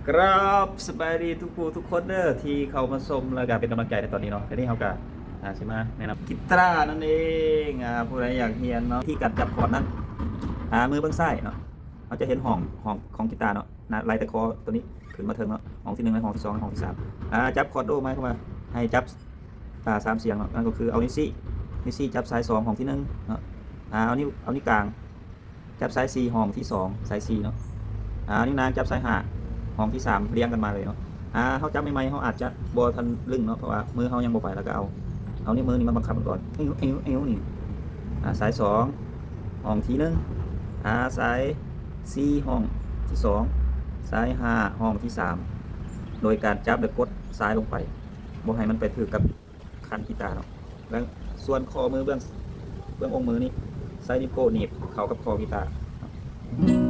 ກາບສະບາຍດີທຸກຜູ້ທຸກຄົນເດີ ທີ່ເຂົ້າມາຊົມ ແລ້ວກະເປັນກຳລັງໃຈໃນຕອນນີ້ເນາະ. ດຽວນີ້ເຮົາກະ ອ່າ ຊິມາແນະນຳກິຕານັ້ນເອງ. ອ່າ ຜູ້ໃດຢາກຮຽນເນາະ ທີ່ການຈັບຄອດນັ້ນ ອ່າ ມືເບື້ອງຊ້າຍເນາະ ເຮົາຈະເຫັນຫ້ອງ ຫ້ອງຂອງກິຕາເນາະ ນະ ໄລ່ແຕ່ຄໍໂຕນີ້ຂຶ້ນມາເທິງເນາະ ຫ້ອງທີໜຶ່ງ ຫ້ອງທີສອງ ຫ້ອງທີສາມ. ອ່າ ຈັບຄອດໂດ ໝາຍຄວາມວ່າໃຫ້ຈັບ ອ່າ ສາມສ່ຽງເນາະ ນັ້ນກໍຄືເອົານິ້ວຊີ້ ນິ້ວຊີ້ຈັບສາຍສອງ ຫ້ອງທີໜຶ່ງເນາະ. ອ່າ ເອົານິ້ວ ເອົານິ້ວກາງ ຈັບສາຍສີ່ ຫ້ອງທີສອງ ສາຍສີ່ເນາະ. ອ່າ ນິ້ວນາງຈັບສາຍຫ້າ ຫ້ອງທີສາມ ລຽງກັນມາເລີຍເນາະ. ອ່າ ເຮົາຈັບໃໝ່ໆ ເຮົາອາດຈະບໍ່ທັນລຶ້ງເນາະ ເພາະວ່າມືເຮົາຍັງບໍ່ໄປ ແລ້ວກໍເອົາ ເອົານິ້ວມືນີ້ມາບັງຄັບມັນກ່ອນ ເອົາ ເອົາ ເອົານີ້ ອ່າ ສາຍສອງ ຫ້ອງທີໜຶ່ງ ອ່າ ສາຍສີ່ ຫ້ອງທີສອງ ສາຍຫ້າ ຫ້ອງທີສາມ ໂດຍການຈັບ ແລະ ກົດສາຍລົງໄປ ບໍ່ໃຫ້ມັນໄປຖືກກັບ ຄັນກີຕາເນາະ. ແລະ ສ່ວນຂໍ້ມືເບື້ອງ ເບື້ອງອົງມືນີ້ ໃຊ້ນິ້ວໂປ້ໜີບເຂົ້າກັບຄໍກີຕາເນາະ.